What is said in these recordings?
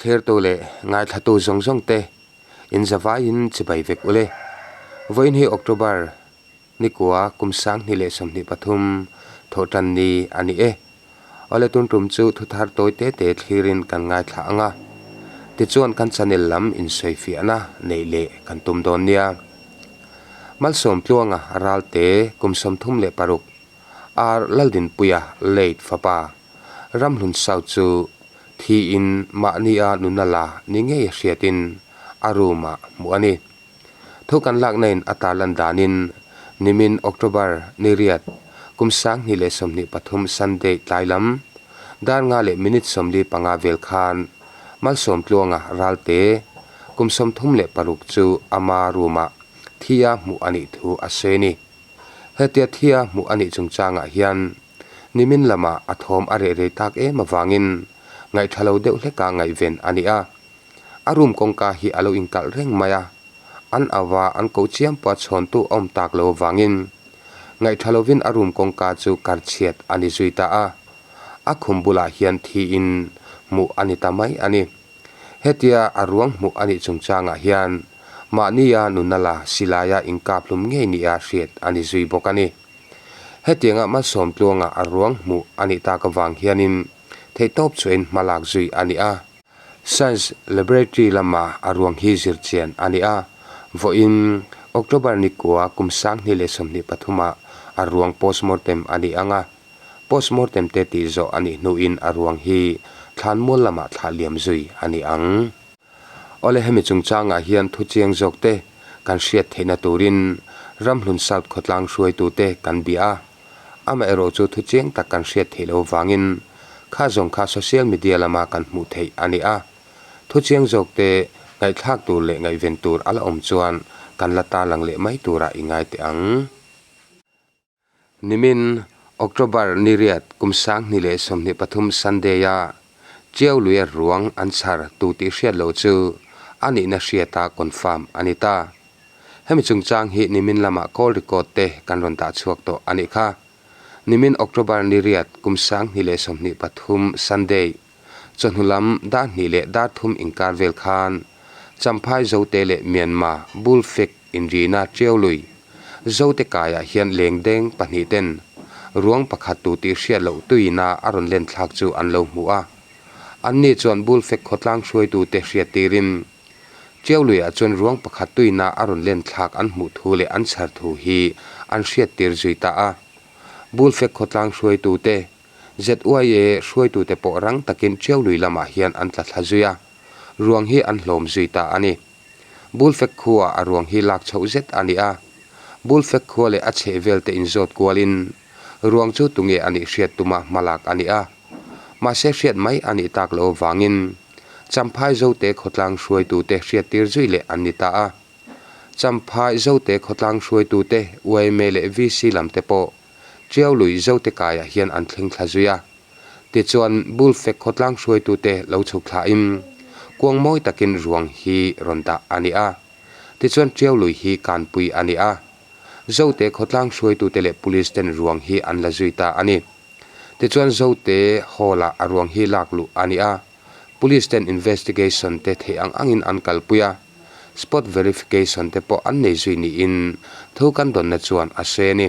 Thlirtu leh ngaithlatu zawng zawng te in zavaiin chibai vek ule. Vawiin hi October nikua kum 2023 thawhtan ni a ni e. Awle tun tum chu thuthar tawi te te thlirin kan ngaithla ang a, tichuan kan channel lam insawifiahna neih leh kan tum dawn nia. Malsawm tluanga ralte kum 36 Ar Laldinpuia late fapa Ramhlun South chu thiin mahnia nuna la ni ngei a hriatin a room ah hmuh a ni. Thu kan lakna in a tarlan danin nimin October ni riat kum 2023 Sunday tlai lam dar nga leh minute 45 vel khan Malsawmtluanga Ralte kum 36 chu ama room ah thia hmuh a nih thu a sawi a ni. Hetia thia hmuh a nih chungchangah hian nimin lamah a thawm a reh rei tak em avangin ngaihtha lo deuh hleka ngaihven a ni a. A room kawngka hi a lo inkalh reng mai a, an ava an koh chiam pawh a chhawntu a awm tak lo avangin ngaihtha lovin a room kawngka chu kar chhiat a ni zui ta a. A khum bulah hian thiin hmuh a ni ta mai a ni. Hetia a ruang hmuh a nih chungchangah hian mahnia nuna la silaia inkaphlum ngei nia hriat a ni zui bawk a ni. Hetianga Malsawmtluanga a ruang hmuh a nih tak avang hianin theihtawp chuain hmalak zui a ni a. Science Laboratory lama a ruang hi zir chian a ni a, vawiin October ni kua kum 2023 ah a ruang postmortem a ni ang a, postmortem te tih zawh a nih hnuin a ruang hi thlanmual lamah thlah liam zui a ni ang. Awle hemi chungchangah hian thu chiang zawk te kan hriat theihna turin Ramhlun South khawtlang hruaitute kan bia a. Amaherawh chu thu chiang tak kan hriat theih loh vangin kha zawng kha social media lama kan hmuh theih a ni a. Thu chiang zawk te ngaihthlak tur leh ngaihven tur a la awm chuan kan la tarlang leh mai turah i ngai teh ang. Nimin October ni riat kum 2023 Sunday-a Chiau luia ruang an chhar tu tih hriat loh chu a nihna hriata confirm a ni ta. Hemi chungchang hi nimin lamah call record te kan rawn dah chhuak tawh a nih kha. Nimin October ni riat kum 2023 Sunday chawhnu lam dar hnih leh dar thum inkar vel khan Champhai Zote leh Myanmar Bullfig inrina Tiau lui Zote kaiah hian lengdeng pahnih ten ruang pakhat tu tih hriat loh tuina a rawn len thlak chu an lo hmu a. Anni chuan Bullfig khawtlang hruaitute hriat tirin Tiau luiah chuan ruang pakhat tuina a rawn len thlak an hmuh thu leh an chhar thu hi an hriat tir zui ta a. Bullfig khawtlang hruaitute, ZYA hruaitute pawh rang takin Tiau lui lamah hian an tla thla zui a, ruang hi an hlawm zui ta a ni. Bullfig khuaah a ruang hi lak chhoh zet a ni a. Bullfig khua leh a chhehvel te inzawt kualin ruang chu tunge a nih hriat tuma hmalak a ni a. Mahse hriat mai a nih tak loh avangin Champhai Zote khawtlang hruaitute hriattir zui leh an ni ta a. Champhai Zote khawtlang hruaitute yma leh VC lam te pawh Tiau lui Zote kaiah hian an thleng thla zui a. Tichuan Bullfeg khawtlang hruaitute lo chhuk thlain kuang mawi takin ruang hi rawn dah a ni a. Tichuan Tiau lui hi kanpui a ni a. Zote khawtlang hruaitute leh Police ten ruang hi an la zui ta a ni. Tichuan Zote Hall-ah a ruang hi lak luh a ni a, Police ten investigation te theih ang angin an kalpui a, spot verification te pawh an nei zui niin thu kan dawnna chuan a sawi a ni.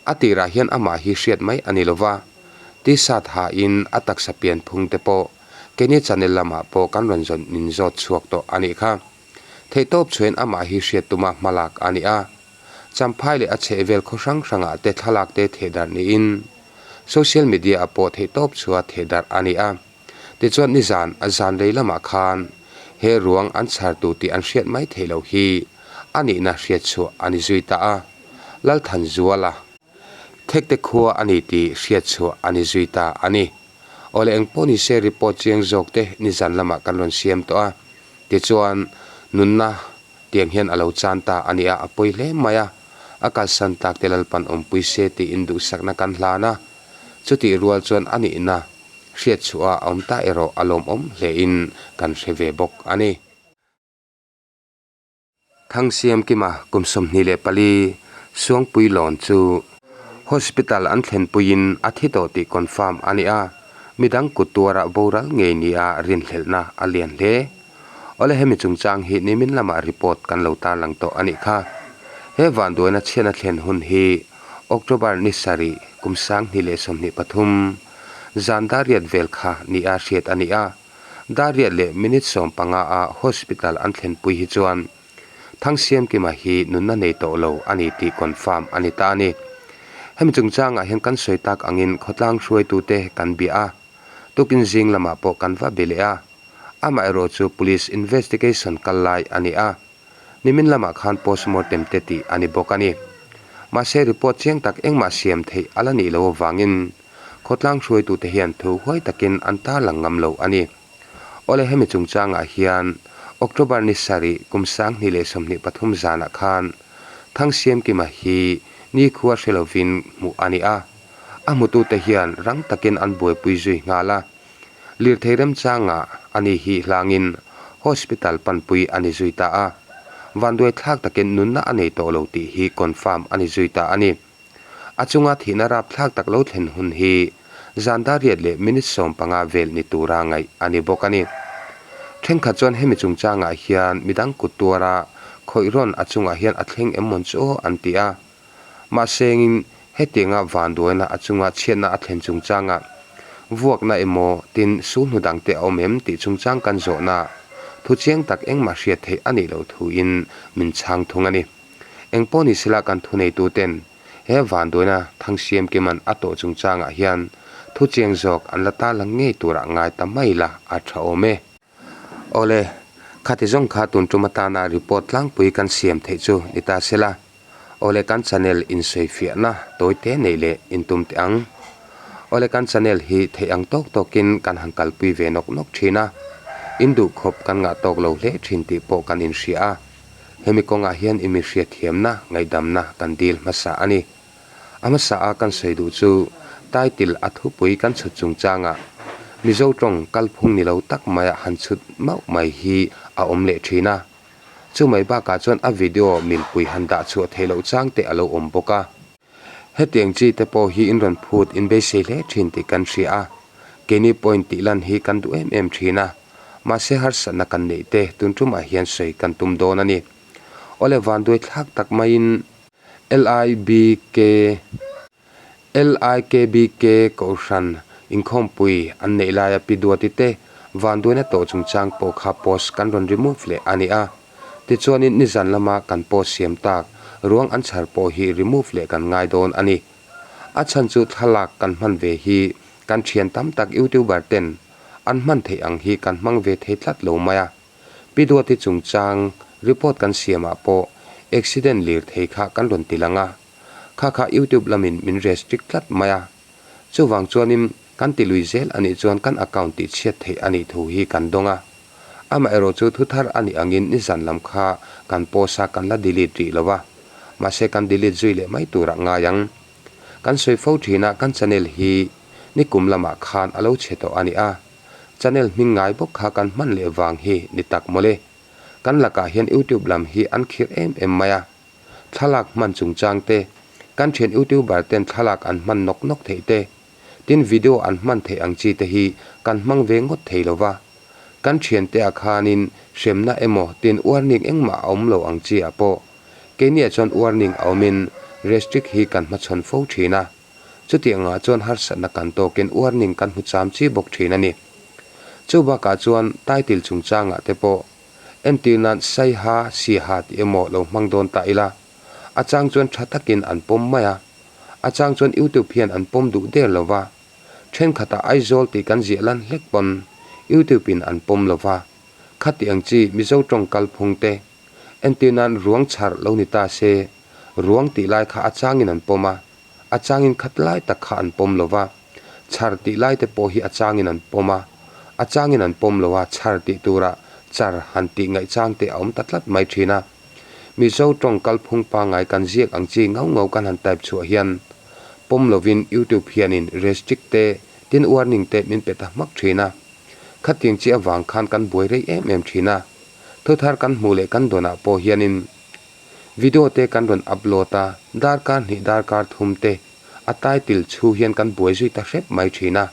A tirah hian amah hi hriat mai a ni lova, T-shirt hain a taksa pianphung te pawh keini channel lamah pawh kan rawn zawn inzawt chhuak tawh a nih kha. Theihtawp chhuain amah hi hriat tuma hmalak a ni a. Champhai leh a chhehvel khaw hrang hrangah te thlalak te thehdarh niin social media ah pawh theihtawp chhuah thehdarh a ni a. Tichuan nizan a zan rei lamah khan he ruang an chhar tu tih an hriat mai theih loh hi a nihna hriat chhuah a ni zui ta a. Lalthanzuala Thekte khua a ni tih hriat chhuah a ni zui ta a ni. Awle engpawh ni se report chiang zawk te nizan lamah kan rawn siam tawh a. Tichuan nunna Tiang hian a lo chan ta a nia, a pawi hle mai a, a kalsan tak te Lalpan awmpui se tiin duhsakna kan hlan a, chutih rual chuan a nihna hriat chhuah a awm ta erawh a lawmawm hlein kan hre ve bawk a ni. Thangsiam Kima kum 24 Suangpui lawn chu Hospital an thlenpuiin a thi tawh tih confirm a ni a, Midang kut tuara boral ngei nia rinhlelhna a lian hle. Awle hemi chungchang hi nimin lamah report kan lo tarlang tawh a nih kha. He vanduaina chhiatna thlen hun hi October ni sarih kum 2023 zan dar riat vel kha nia hriat a ni a. Dar riat leh minute 15 a hospital an thlenpui hi chuan Thangsiamkima hi nunna nei tawh lo a ni tih confirm a ni ta a ni. Hemi chungchangah hian kan sawi tak angin khawtlang hruaitute kan bia a, tukin zing lamah pawh kan va be leh a. Amaherawh chu police investigation kal lai a ni a, nimin lamah khan postmortem te tih a ni bawk a ni. Mahse report chiang tak engmah siam theih a la nih loh avangin khawtlang hruaitute hian thu huai takin an tarlang ngam lo a ni. Awle hemi chungchangah hian October ni sarih kum 2023 zanah khan Thangsiamkima hi nikhua hre lovin hmuh a ni a, a hmutute hian rang takin an buaipui zui nghal a. Lirthei remchangah a ni hi hlangin hospital panpui a ni zui ta a, vanduai thlak takin nunna a nei tawh lo tih hi confirm a ni zui ta a ni. A chunga thihna rapthlak tak lo thlen hun hi zan dar riat leh minute 15 vel ni tura ngaih a ni bawk a ni. Thenkhat chuan hemi chungchangah hian midang kut tuara khawih rawn a chungah hian a thleng em mawn chu aw an ti a. Mahsengin hetianga vanduaina a chunga chhiatna a thlen chungchangah vuakna emaw tin sulhnu dangte a awm em tih chungchang kan zawhna thu chiang tak engmah hriat theih a nih loh thuin min chhang thung a ni. Eng pawh ni sela kan thuneituten he vanduaina Thangsiamkiman a tawh chungchangah hian thu chiang zawk an la ta lang ngei turah ngai ta mai la a tha awm e. Awle, khati zawng kha tun tum atana report tlangpui kan siam theih chu ni ta sela. Awle kan channel insawifiahna tawite neih leh intum teh ang. Awle kan channel hi theih ang tawk tawkin kan han kalpui ve nawk nawk thin a, in duh khawp kan ngah tawk lo hle thin tih pawh kan inhria a. Hemi kawngah hian i mi hriatthiamna, ngaihdamna kan dil hmasa a ni. A hmasa a kan sawi duh chu title a thupui kan chhut chungchangah Mizo tawng kalphung ni lo tak maia han chhut mauh mai hi a awm leh thin a. Chu mai bakah chuan a video milpui han dah chhuah theih loh chang te a lo awm bawk a. Hetiang chi te pawh hi in rawn phut in beisei hle thin tih kan hria a, keini point tih lan hi kan duh em em thin a, mahse harsatna kan neih te tun tumah hian sawi kan tum dawn a ni. Awle vanduai thlak tak maiin LIBK LIKBK Kohhran inkhawmpui an neih laia Pi Duati te vanduaina tawh chungchang pawh kha post kan rawn remove leh a ni a. Tichuanin nizan lama kan post siam tak ruang an chhar pawh hi remove leh kan ngai dawn a ni. A chhan chu thlalak kan hman ve hi kan thian tam tak youtuber ten an hman theih ang hi kan hmang ve thei tlat lo mai a. Pi Duati chungchang report kan siamah pawh accident lirthei kha kan rawn ti lang a. Kha kha youtube lamin min restrict tlat mai a. Chuvang chuanin kan ti lui zel a nih chuan kan account tih chhiat theih a nih thu hi kan dawng a. Amaherawh chu thu thar a nih angin nizan lam kha kan post a kan la delete rih lo a. Mahse kan delete zui leh mai turah ngai ang. Kan sawi fo thin a kan channel hi nikum lamah khan a lo chhe tawh a ni a. Channel hming ngai bawk kha kan hman leh vang hi ni tak mawle. Kan lakah hian youtube lam hi an khirh em em mai a. Thlalak hman chungchang te, kan thian youtuber ten thlalak an hman nawk nawk theih te, tin video an hman theih ang chi te hi kan hmang ve ngawt thei lo va. Kan thian te ah khanin hremna emaw tin warning engmah a awm lo ang chi ah pawh keiniah chuan warning a awmin restrict hi kan hmachhawn fo thin a. Chutiang ah chuan harsatna kan tawkin warning kan hmu cham chi bawk thin a ni. Chu bakah chuan title chungchang ah te pawh Entir nan Saiha, Siha tih emaw lo hmang dawn ta ila, a chang chuan tha takin an pawm mai a, a chang chuan YouTube hian an pawm duh der lo va, thenkhatah Aizawl tih kan ziah lan hlek pawn YouTube in an pawm lo va, khati ang chi Mizo tawng kalphung te, entir nan ruang chhar lo ni ta se, ruang tih lai kha a changin an pawm a, a changin khat lai tak kha an pawm lo va, chhar tih lai te pawh hi a changin an pawm a, a changin an pawm lo a, chhar tih turah char han tih ngaih chang te a awm ta tlat mai thin a. Mizo tawng kalphung pangngai kan ziak ang chi ngau ngau kan han type chhuah hian pawm lovin YouTube hianin restrict te tin warning te min pe ta hmak thin a. Khatiang chi avang khan kan buai rei em em thin a. Thuthar kan hmuh leh kan dawnah pawh hianin Video te kan rawn upload a, darkar hnih darkar thum te a title chhu hian kan buai zui ta hrep mai thin a.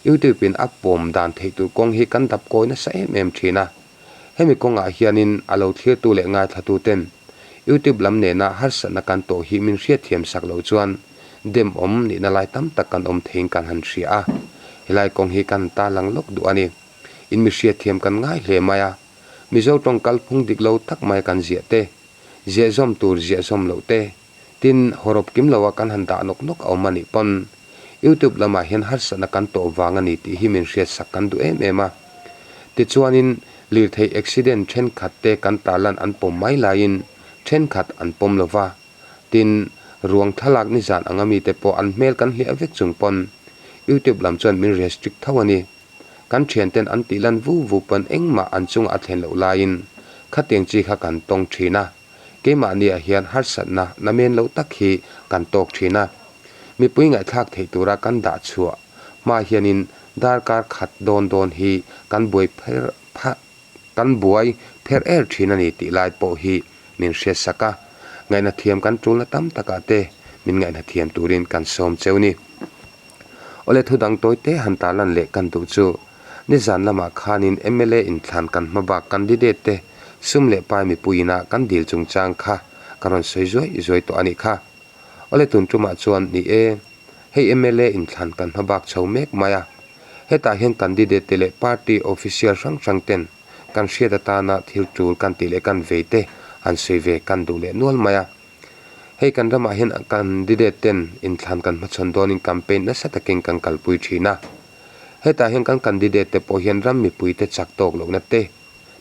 YouTube in a pawm dan theih tur kawng hi kan dap kawi nasa em em thin a. Hemi kawngah hianin a lo thlirtu leh ngaithlatu ten YouTube lam nena harsatna kan tawh hi min hriatthiam sak loh chuan dem awm nihna lai tam tak kan awm theiin kan han hria a. Helai kawng hi kan tarlang lawk duh a ni. In mi hriatthiam kan ngai hle mai a. Mizo tawng kalphung dik lo tak mai kan ziah te, ziahzawm tur ziahzawm loh te, tin hawrawp kim loa kan han dah nawk nawk a awm a nih pawn YouTube lamah hian harsatna kan tawh vang a ni tih hi min hriatsak kan duh em em a. Tichuanin lirthei accident thenkhat te kan tarlan an pawm mai laiin thenkhat an pawm lo va, tin ruang thlalak nizan anga mite pawh an hmel kan hliah vek chung pawn YouTube lam chuan min restrict tho a ni. Kan thianten an tih lan vu vu pawn engmah an chungah a thlen loh laiin khatiang chi kha kan tawng thin a, keimahniah hian harsatna namen lo tak hi kan tawk thin a. Mipui ngaihthlak theih tura kan dah chhuah hma hianin darkar khat dawn dawn hi kan buai pher kan buai pher er thin a ni tih lai pawh hi min hriatsak a, ngaihna thiam kan tulna tam takah te min ngaihna thiam turin kan sawm cheu ni. Awle thu dang tawi te han tarlan leh kan duh chu nizan lamah khanin mla inthlan kan hma bak candidate te sum leh pai mipui ina kan dil chungchang kha ka rawn sawi zuai zuai tawh a nih kha. Awle tun tumah chuan ni e, hei mla inthlan kan hma bak chho mek mai a, hetah hian candidate te leh party official hrang hrang ten kan hriat atana thil tul kan tih leh kan vei te han sawi ve kan duh leh nual mai a. Hei kan ramah hian candidate ten inthlan kan hmachhawn dawnin campaign nasa takin kan kalpui thin a. Hetah hian kan candidate te pawh hian ram mipui te chak tawk lohna te,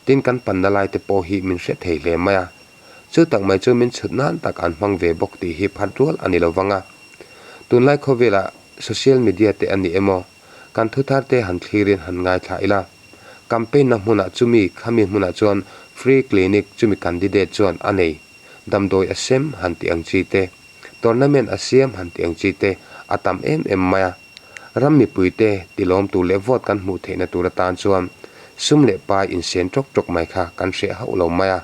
tin kan panna lai te pawh hi min hre thei hle mai a. Chu tak mai chu min chhut nan tak an hmang ve bawk tih hi phat rual a ni lo vang a. Tunlai khawvelah social media te a ni emaw, kan thuthar te han thlirin han ngaithla ila. Campaign na hmunah chumi khami hmunah chuan free clinic chumi candidate chuan a nei. Damdawi a sem han tih ang chi te, tournament a siam han tih ang chi te a tam em em mai a. Ram mipui te tilawm tur leh vote kan hmuh theihna tur atan chuan sum leh pai insen tawk tawk mai kha kan hreh hauh lo mai a.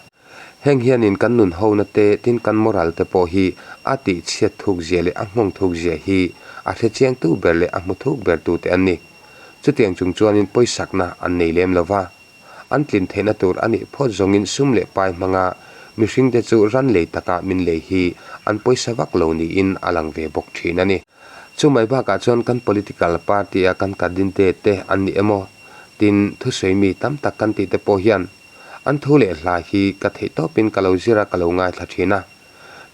Heng hianin kan nun hona te tin kan moral te pawh hi a tih chhiat thuk zia leh a nghawng thuk zia hi a hre chiangtu ber leh a hmu thuk ber tu te an ni. Chutiang chung chuanin pawisakna an nei lem lo va. An tlin theihna tur a nih phawt zawngin sum leh pai hmanga mihringte chu ran lei taka min lei hi an pawisa vak lo niin a lang ve bawk thin a ni. Chu mai bakah chuan kan political party-a kan candidate te an ni emaw tin thusawi mi tam tak kan tih te pawh hian an thu leh hla hi ka theih tawpin ka lo zir a ka lo ngaithla thin a.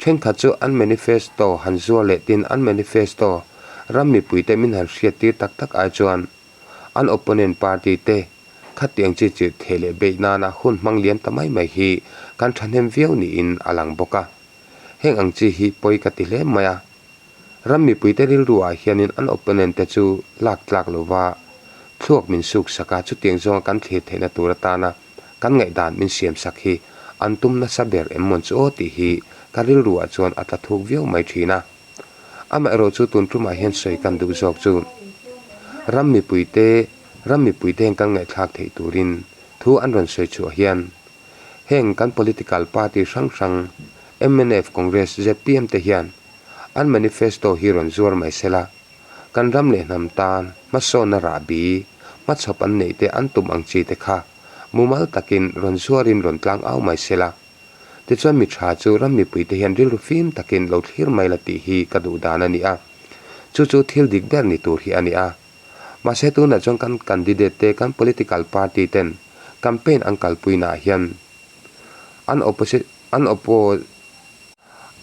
Thenkhat chu an manifesto han zuar leh tin an manifesto ram mipuite min han hriattir tak tak ai chuan An opponent party te khatiang chi chirh theh leh beih nana hun hmang liam ta mai mai hi kan thahnem viau niin a lang bawk a. Heng ang chi hi pawi ka ti hle mai a. Ram mipuite rilru ah hianin an opponent te chu lak tlak lova thluak min suk sak a, chutiang zawnga kan thlir theihna tur atana kan ngaihdan min siam sak hi an tum nasa ber em mawn chu aw tih hi ka rilru ah chuan a tla thuk viau mai thin a. Amaherawh chu tun tumah hian sawi kan duh zawk chu ram mipuite ram mipuite hian kan ngaihthlak theih turin thu an rawn sawi chhuah hian heng kan political party hrang hrang mnf, Congress, zpm te hian an manifesto hi rawn zuar mai sela kan ram leh hnam tan hmasawnna rahbi hmachhawp an neih te an tum ang chi te kha mumal takin rawn zuarin rawn tlang au mai sela. Tichuan mi tha chu ram mipuite hian rilru fim takin lo thlir mai la tih hi ka duh dan a ni a. Chu chu thil dik ber ni tur hi a ni a. Mahse tunah chuan kan candidate te kan political party ten campaign an kalpuinaah hian an opposi an oppo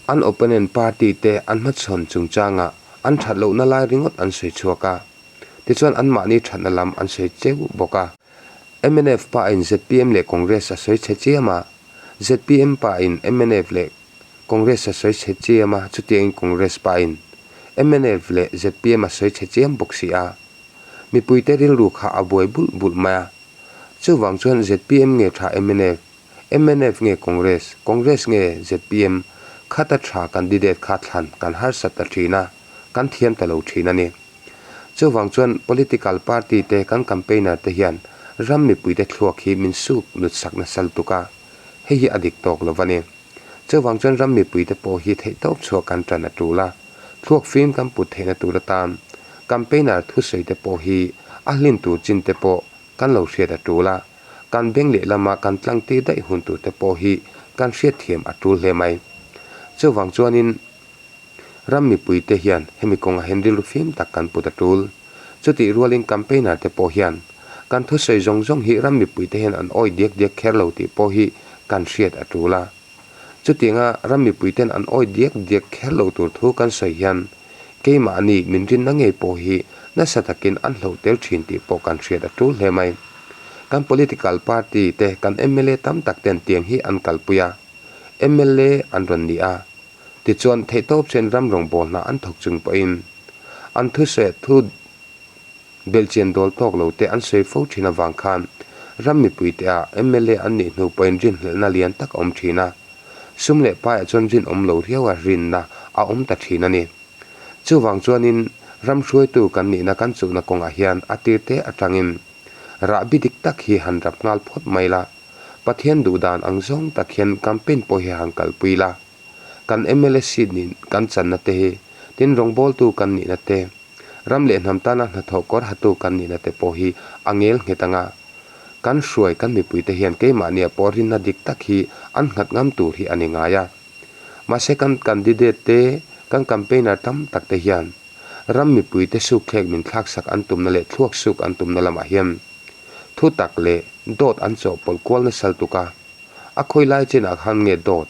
an opponent party te an hmachhawn chungchangah an that lohna lai ringawt an sawi chhuak a. Tichuan anmahni thatna lam an sawi cheu bawk a. Mnf pa in zpm leh Congress a sawi chhe chiam a, zpm pa in mnf leh Congress a sawi chhe chiam a, chutiangin Congress pa in mnf leh zpm a sawi chhe chiam bawk si a. Mipuite rilru kha a buai bulh bulh mai a. Chuvang chuan zpm nge tha mnf, mnf nge Congress, Congress nge zpm khata tha candidate kha thlan kan harsat ta thin a, kan thiam ta lo thin a ni. Chuvang chuan political party te kan campaigner te hian ram mipuite thluak hi min suk nut sak nasa lutuk a, hei hi a dik tawk lo va ni. Chuvang chuan ram mipuite pawh hi theihtawp chhuah kan tan a tul a, thluak fim kan put theihna tur atan campaigner thusawi te pawh hi A hlin tur chin te pawh kan lo hriat a tul a, kan beng lehlama kan tlang tir daih hun tur te pawh hi kan hriatthiam a tul hle mai. Chuvang chuanin ram mipuite hian hemi kawngah hian rilru fim tak kan put a tul. Chutih rualin campaigner te pawh hian kan thusawi zawng zawng hi ram mipuite hian an awi diak diak kher lo tih pawh hi kan hriat a tul a. Chutianga ram mipuiten an awi diak diak kher lo tur thu kan sawi hian keimahni min rinna ngei pawh hi nasa takin an hloh tel thin tih pawh kan hriat a tul hle mai. Kan political party te kan mla tam tak ten tiang hi an kalpui a, mla an rawn ni a, tichuan theihtawp chen ram rawngbawlna an thawk chung pawhin an thusawi thu Belhchian dawl tawk lo te an sawi fo thin avang khan ram mipuite ah mla an nih hnu pawhin rinhlelhna lian tak a awm thin a. Sum leh paiah chuan rinawm lo riau a rinna a awm ta thin a ni. Chuvang chuanin ram hruaitu kan nihna kan chuhna kawngah hian a tirte atangin rahbi dik tak hi han rap nghal phawt mai la, Pathian duhdan ang zawng tak hian campaign pawh hi han kalpui la. Kan mla seat nih kan channa te hi tin rawngbawltu kan nihna te, Ram leh hnam tana hnathawh kawr hatu kan nihna te pawh hi a ngel nghet ang a. Kan hruai kan mipuite hian keimahnia pawh rinna dik tak hi an nghat ngam tur hi a ni ngai a. Mahse kan candidate te, kan campaigner tam tak te hian ram mipuite sukthlek min thlaksak an tumna leh thluak suk an tumna lamah hian thu tak leh dawt an chawhpawlh kual nasal tuk a. A khawi lai chinah khan nge dawt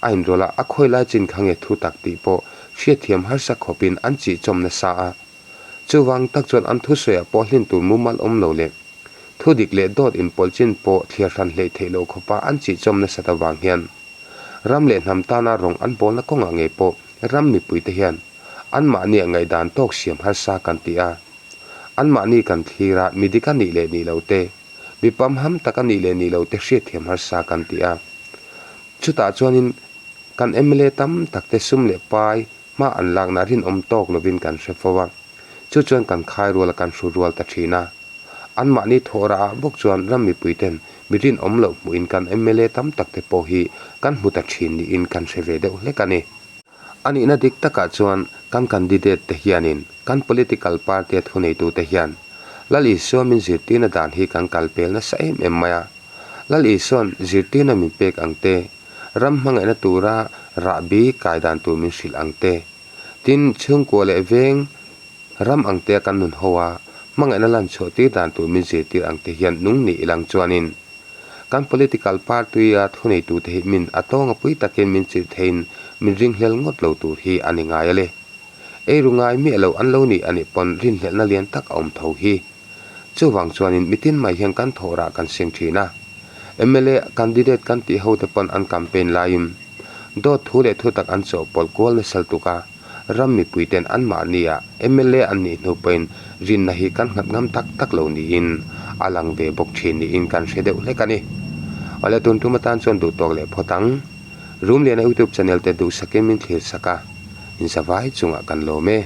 A inrawlh a, a khawi lai chin kha nge thu tak tih pawh hriatthiam harsa khawpin an chihchawm nasa a. Chuvang tak chuan an thusawiah pawh hlin tur mumal awm lo leh thu dik leh dawt inpawlh chin pawh thliar hran hleih theih loh khawpa an chihchawm nasat avang hian ram leh hnam tana rawng an bawlna kawngah ngei pawh ram mipuite hian anmahniah ngaihdan tawk siam harsa kan ti a. Anmahni kan thlir a, mi dik a nih leh nih lo te, mi pamham tak a nih leh nih lo te hriatthiam harsa kan ti a. Chutah chuanin kan mla tam tak te sum leh pai hma an lakna rinawm tawk lovin kan hre fo a, chu chuan kan khai rual a kan hru rual ta thin a. Anmahni thawhrah ah bawk chuan ram mipui ten mi rinawm loh hmuhin kan mla tam tak te pawh hi kan hmu ta thin niin kan hre ve deuh hlek a ni. A nihna dik takah chuan kan candidate te hianin kan political party a thuneitute hian Lal Isua min zirtirna dan hi kan kalpel nasa em em mai a. Lal Isua'n zirtirna min pek ang te, ram hmangaihna tura rahbi kai dan tur min hrilh ang te, tin chhungkua leh veng ram ang tea kan nun ho a, hmangaihna lan chhuah tir dan tur min zirtir ang te hian nung ni ilang chuanin kan political party-a thuneitute hi min a tawnga pui takin min chirh theiin min ringhlel ngawt lo tur hi a ni ngai a le. Eiru ngai miah lo an lo nih a nih pawn rinhlelhna lian tak a awm tho hi. Chuvang chuanin mitin mai hian kan thawhrah kan seng thin a. Mla candidate kan tih hote pawn an campaign laiin dawt thu leh thutak an chawhpawlh kual nasal tuk a, ram mipuiten anmahnia mla an nih hnu pawhin rinna hi kan nghat ngam tak tak lo niin a lang ve bawk thin niin kan hre deuh hlek a ni. Awle tun tum atan chuan duhtawk leh phawt ang. Rumliana YouTube channel te duhsakin min thlir sak a, inzavai chungah kan lawm e.